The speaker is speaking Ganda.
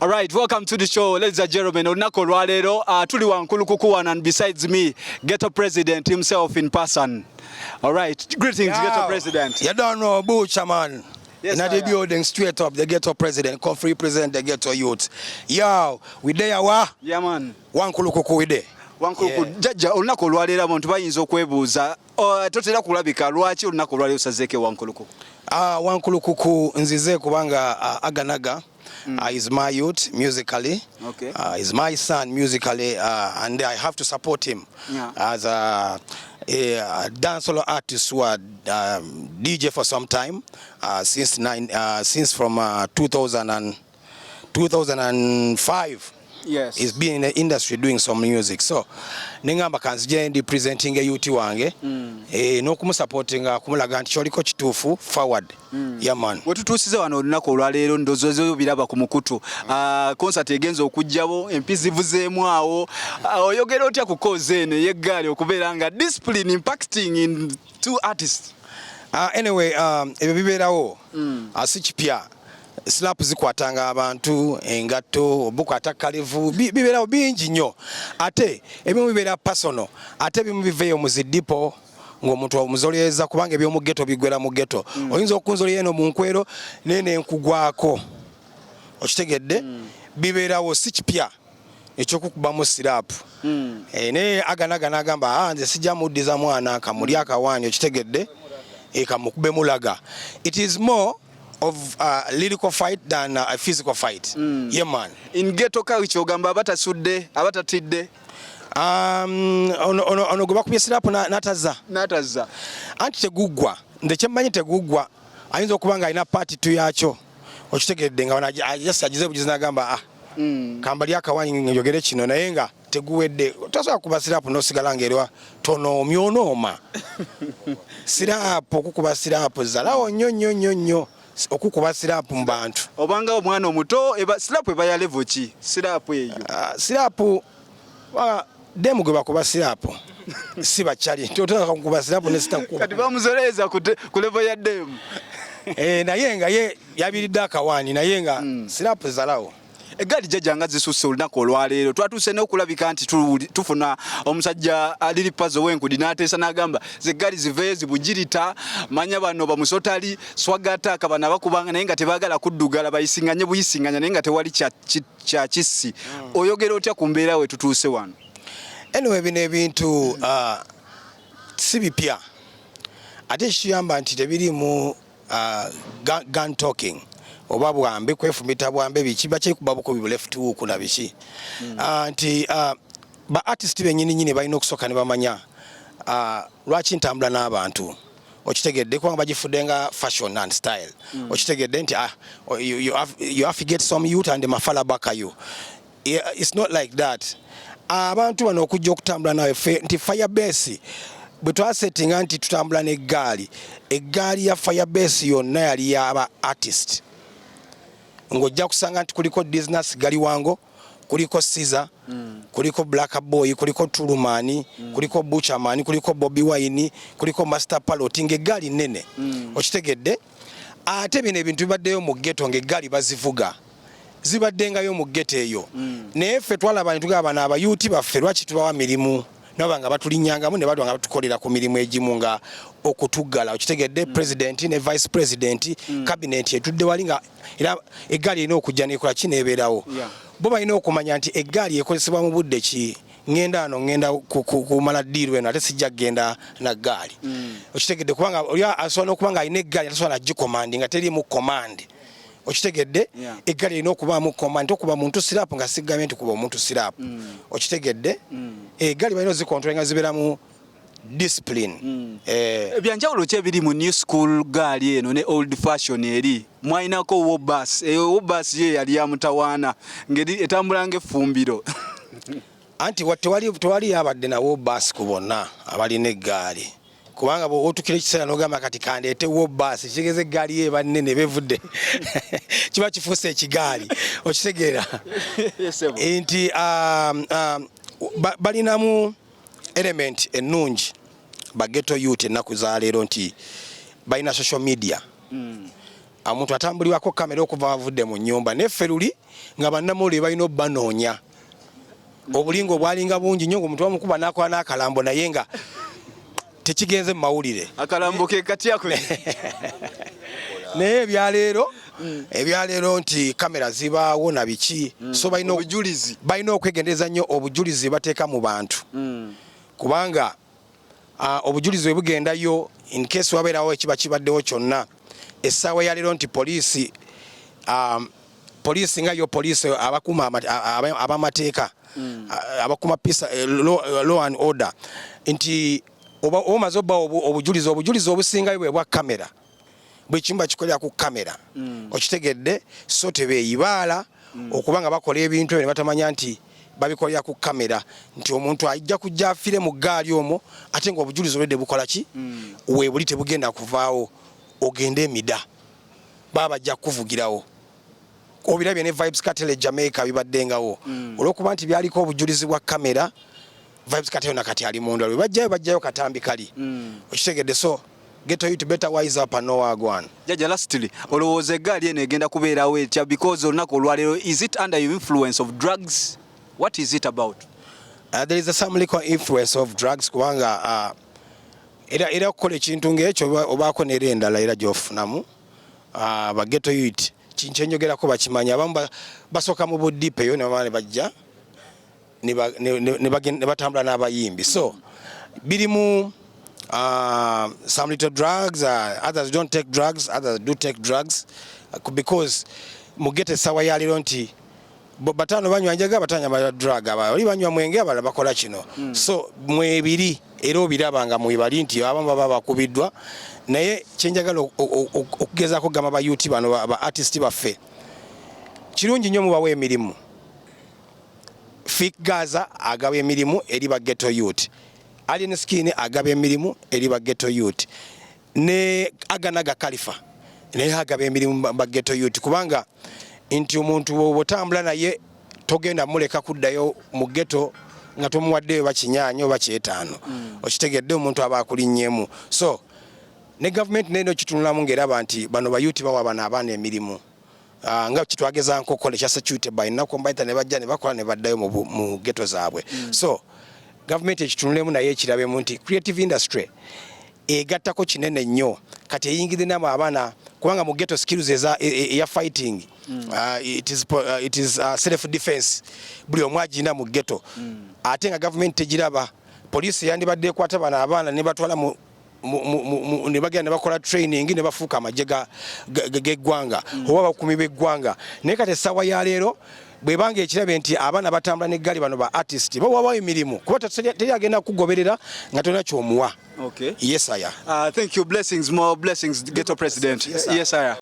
All right, welcome to the show, ladies and gentlemen. Olunaku olwaleero tuli Wankulukuku wano and besides me, Ghetto President himself in person. All right, greetings, Ghetto President. You don't know Butcher man. Yes, In I the am. Building straight up, the ghetto president, come free president the ghetto youth. Yo, we there wa? Yeah, man. Wankulukuku we there. Wankulukuku. Jajja, olunaku olwaleero abantu bayinza okwebuuza, totera kulabika, lwaki olunaku olwaleero osazeeko Wankulukuku? Ah, Wankulukuku nzize kubanga Aganaga is my youth musically. Is my son musically, and I have to support him as a dancehall artist who had DJ for some time, since from 2000 and 2005. Is been in the industry doing some music, so nengamba kanzije ndi presenting youth wange n'okumusupportinga, kumulaga nti kyoliko kituufu, forward. Yeah, man. Wetutuusize wano olunaku olwaleero, ndowooza biraba ku mukutu, concert egenza okujjabo, empi zivuzeemu awo. Oyogera otya ku cause eno ey'eggaali okubeera nga discipline impacting in two artists? Anyway, ebyo bibeerawo, si kipya. Slap zikwatanga abantu, engatto bukwata kalevu, bibeerawo bingi nnyo. Ate ebimu bibeera personal, ate ebimu biveeyo mu zidipo ng'omuntu omuzoleeza, kubanga eby'omu ghetto biggwera mu ghetto. Oyinza okunzolera eno mu nkwero naye nenkugwako, okitegedde? Bibeerawo, si kipya ekyokukubamu slap. Naye Aganaga n'agamba, "Ah, nze sijja muddiza mwana kamuli akawaani," okitegedde? Kamukube mulaga. It is more of a lyrical fight than a physical fight. Yeah, man. In ghetto culture ogamba abatasudde abatatidde? Ono gwe bakubye slap n'atazza. N'atazza. Anti teguggwa, nze kyemmanyi teguggwa. Ayinza okuba nga alina part two yakyo, okitegedde? Nga just agize bugizi n'agamba, "Ah, kambali akawanyi njogere kino," naye nga teguwedde. Tosobola kuba slap nosigala ngaerwa tonoomya onooma slap. Okukuba slap zalawo nnyo nnyo nnyo nnyo okukuba slap mu bantu. Obanga omwana omuto eba slap eba ya level ki, slap eyo? Ah, slap demu gwe bakuba slap si bakyali totaka kukuba slap nesitakuba. Kati bamuzoleeza ku level ya demu. Eh, naye nga ye yabiridde akawaani, naye nga slap zalawo. Eggaali, jjajja, nga zisusse. Olunaku olwaleero twatuuse n'okulabika nti tufuna omusajja aliri pazo w'enkudi n'ateesa n'agamba zeggaali ziveeyo zibugirita manya bano bamusotali swagataaka bano abakubanga naye nga tebaagala kuddugala, bayisinganye buyisinganya naye nga tewali kya kissi. Oyogera otya ku mbeera we tutuuse wano? Anyway, bino ebintu si bipya, ate ekituyamba nti tebirimu gun talking oba bwambe kwefumita bwambe biki, bakyekuba bukubi bu left hook na biki. Nti ba artist benyini nyini balina okusooka ne bamanya lwaki ntambula n'abantu, okitegedde? Kubanga bagifudde nga fashion and style, okitegedde? Nti ah, you have to get some youth and mafala baka you. Yeah, it's not like that. Abantu bano okujja okutambula nawe fe nti Firebase bwe twasetinga nti tutambula n'eggaali, eggaali ya Firebase yonna yali yaba artist, ng'ojja kusanga nti kuliko Business Galiwango, kuliko Caesar, kuliko Black Boy, kuliko Tulumani, kuliko Butcherman, kuliko Bobi Wine, kuliko Master Palot, ng'eggaali nnene, okitegedde? Ate bino ebintu bibaddeyo mu ghetto, ng'eggaali bazivuga, zibaddengayo mu ghetto eyo. Naye ffe twalaba ne tugamba, bano abayouth baffe lwaki tubawa mirimu naba nga batulinnyangamu ne badwa nga batukolera ku mirimu egimu nga okutuggala, okitegedde? President ne vice president, cabinet etudde wali, nga era eggaali erina okujja nekola ki, nebeerawo. Bo balina okumanya nti eggaali ekozesebwa mu budde ki. Ŋŋenda ano, ŋŋenda kumala ddiiru eno, ate sijja kugenda na ggaali, okitegedde? Kubanga oli asobola n'okuba nga alina eggaali, tasobola nagicommand nga teriimu command, okitegedde? Eggaali erina okubaamu command. Tokuba muntu slap nga sigambye nti kuba omuntu slap, okitegedde? Eggaali balina ozicontrol nga zibeeramu discipline. Ebyanjawulo ki ebiri mu new school gaali eno ne old fashion eri mwalinako wobas eyo? Wobas ye yali ya mutawaana ngeri etambula ng'effumbiro. Anti tewali abadde nawo baasi ku bonna abalina eggaali, kubanga bw'otukira ekiseera n'ogamba kati kandeetewo baasi, kitegeeza eggaali ye eba nnene, bevudde kiba kifuuse ekigaali, okitegeera? Nti balinamu element ennungi ba ghetto youth ennaku za leero nti balina social media. Omuntu atambulibwako kamera okuva avudde mu nnyumba. Naye ffe luli nga bannamawulire balina obbanoonya, obulinga obwalinga bungi nnyo, ngaomuntu bamukuba n'akola n'akalambo, naye nga tekigenze mu mawulire. Akalambo ke katyako. Naye ebyaleero nti kamera zibaawo na biki, so balina obujulizi. Balina okwegendereza nnyo obujulizi bateeka mu bantu, kubanga obujulizi bwe bugendayo, in case wabeerawo ekiba kibaddewo kyonna essaawa yaleero, nti poliisi nga yo poliisi abakuuma ab'amateeka, abakuuma peace, law and order, nti oba omaze obbawo obujulizi obusingayo bwe bwa kamera. Buli kimu bakikolera ku kamera, okitegedde? So tebeeyibaala okuba nga bakola ebintu ebyo ne batamanya nti babikolera ku kamera, nti omuntu ajja kujja afire mu ggaali omwo, ate nga obujulizi olwedde bukola ki? Weebuli, tebugenda kuvaawo. Ogende emida, baba bajja kukuvugirawo. Obirabye ne Vybz Kartel e Jamaica, bibaddengawo. Olwokuba nti byaliko obujulizi bwa kamera, Vybz Kartel nakati ali munda. Lwe bajjayo katambi kali, okitegedde? So ghetto youth better wise up and know wagwan. Jaja, lastly, olowooza eggaali eno egenda kubeerawo etya? Because olunaku olwaleero, is it under influence of drugs? What is it about? There is a some little influence of drugs, kubanga era okukola ekintu ng'ekyo obaako n'era endala era gy'ofunamu. Ba ghetto youth kinkyenjogerako bakimanya. Abamu basooka mu budipe eyo ne bamala ne bajja ne batambula n'abayimbi. So birimu some little drugs. Others don't take drugs, others do take drugs, because mu ghetto essaawa ya leero nti bataano banywa njaga, bataano banywa drug, abali banywa mwenge, abalala bakola kino. So mwebiri era obiraba nga mwebali nti abamu baba bakubiddwa. Naye kyenjagala okugezaako okugamba ba youth bano, ba artist baffe, kirungi nnyo mubawa emirimu. Fik Gaza agaba emirimu eri ba ghetto youth, Alien Skin agaba emirimu eri ba ghetto youth, ne Aganaga Khalifa naye agaba emirimu ba ghetto youth, kubanga nti omuntu bw'oba otambula naye togenda muleka kuddayo mu ghetto nga tomuwaddeyo bakinyaanya oba kyetaano, okitegedde? Omuntu aba akulinnyemu. So ne gavumenti naye nokitunulamu ng'eraba nti bano ba youth bawa bano abaana emirimu. Nga kitwagezaako okukola ekya security by nnaku mbaita, ne bajja ne bakola ne baddayo mu ghetto zaabwe. So gavumenti ekitunulemu naye ekirabemu nti creative industry egattako kinene nnyo. Kati eyingirinamu abaana, kubanga mu ghetto skills eya fighting, it is self defense, buli omu agirina mu ghetto. Ate nga gavumenti tegiraba. Poliisi yandibadde ekwata bano abaana ne batwala mu ne bagenda ne bakola training ne bafuuka amagye g'eggwanga oba abakuumi b'eggwanga. Naye kati essaawa ya leero bwebanga ekirabe nti abaana batambula n'eggaali, bano ba artist bawawayo emirimu, kuba teri agenda kugoberera nga tolina kyomuwa. Okay. Yes, aya. Thank you. Blessings, more blessings, ghetto president. Yes, sir. Yes, sir.